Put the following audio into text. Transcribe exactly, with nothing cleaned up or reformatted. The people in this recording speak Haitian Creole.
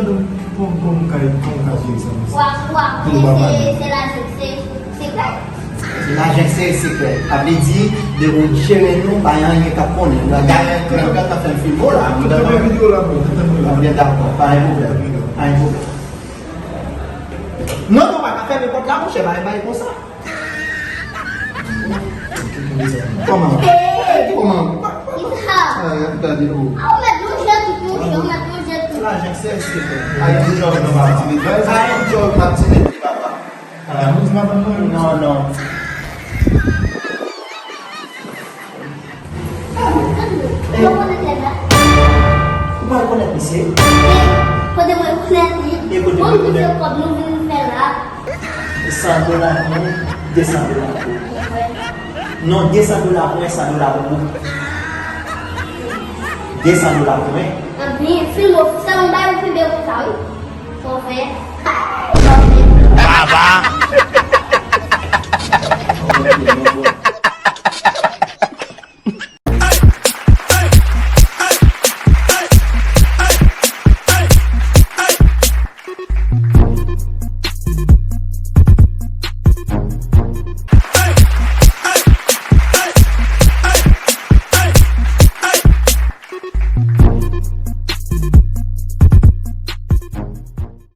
mande w kòm, kòm kay, kòm kay jere sa, mesye. Wa, wa, se, se lajè, se sekrè. Se lajè, se sekrè. Sa vle di, depi w jere nou, pa gen anyen k ap konnen. Dayè, Claude Bell ka fè m filme w la. Tout videyo la, bro. Tout videyo la. Byen, dakò, pa gen pwoblèm. Pa gen pwoblèm. Non, non, pa ka fèmen pòt la, monchè, pa gen bagay konsa. Kòman? Kòman? Ah, gade, oh. Ah, ou mèt manje tout, monchè, ou mèt manje tout. Lajè, se, se, se. Ay, yon jòb, non, pa ti nèg. Ay, yon jòb, pa ti nèg, papa. Ah, non, non. Ou pa rekonèt misye? E kote mwen rekonèt li? E kote mwen rekonèt? Bon, misye kòb nou vin fè la. San dola pou mwen, de san dola pou ou. Non, de san dola pou mwen, san dola pou ou. De san dola pou mwen. Anpil, filmo, sa mwen bay ou